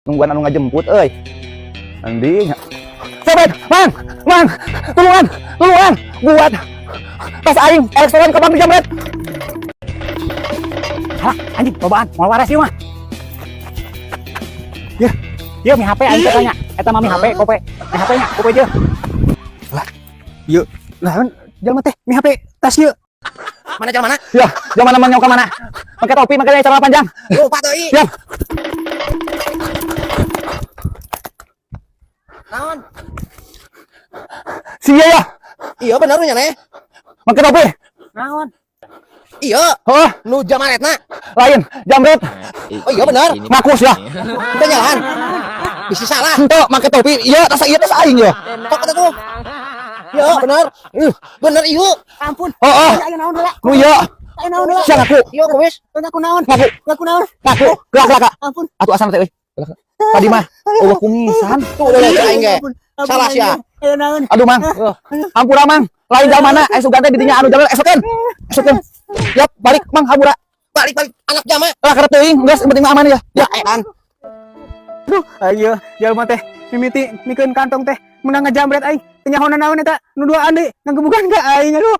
Nungguan anu ngajemput euy. Mending. Sobat, Mang, Mang, tulungan, tulungan, buat tas aing restoran ke bank dijamret. Halah, anjing, cobaan, moal waras ieu mah. Ya, ya mi HP aing teh tanya. Eta mah mi HP kope. Mi HP nya, kope jeung. Lah, yuk. Lah, jelema teh mi HP tas yuk. Mana jalan mana? Ya, zaman namanya ke mana? Pakai topi, pakai celana panjang. Lupa tuh i. Ya, Naon? Si ya, Iya bener nya neh. Pakai topi. Naon? Iya, Oh, nu jamaretna. Lain, jamret. Oh iya bener. Ngaku ya. Kita nyalan. Bisa salah. Ente make topi, iya tas aing ya. Kok kata tuh? Iya bener. Bener iya. Ampun. Oh. Ayo naon heula? Nu iya. Ayo naon heula? Sia ngaku, Iya kumis. Ngaku naon? Ngaku, Ngaku naon? Ngaku. Gerak gerak. Kak. Ampun. Atuh asal teh euy. Tadi mah eueuh kumisan. Tuh udah udah aing ge. Ampun. Ampun, Salah aing sia. ge. Ayo naon? Aduh, Mang. Hampura, Mang. Lain zamana eh sugan teh didinya anu jamret esokeun. Esokeun. Yap, balik Mang hampura. Balik balik anak jama. Lah karep teuing, geus penting mah aman ya. Ya edan. Duh, ayo jelema teh mimiti mikeun kantong teh menang ngajamret aing. Teu nyaho naon eta nu duaan deui ngagebugan ka aing aduh.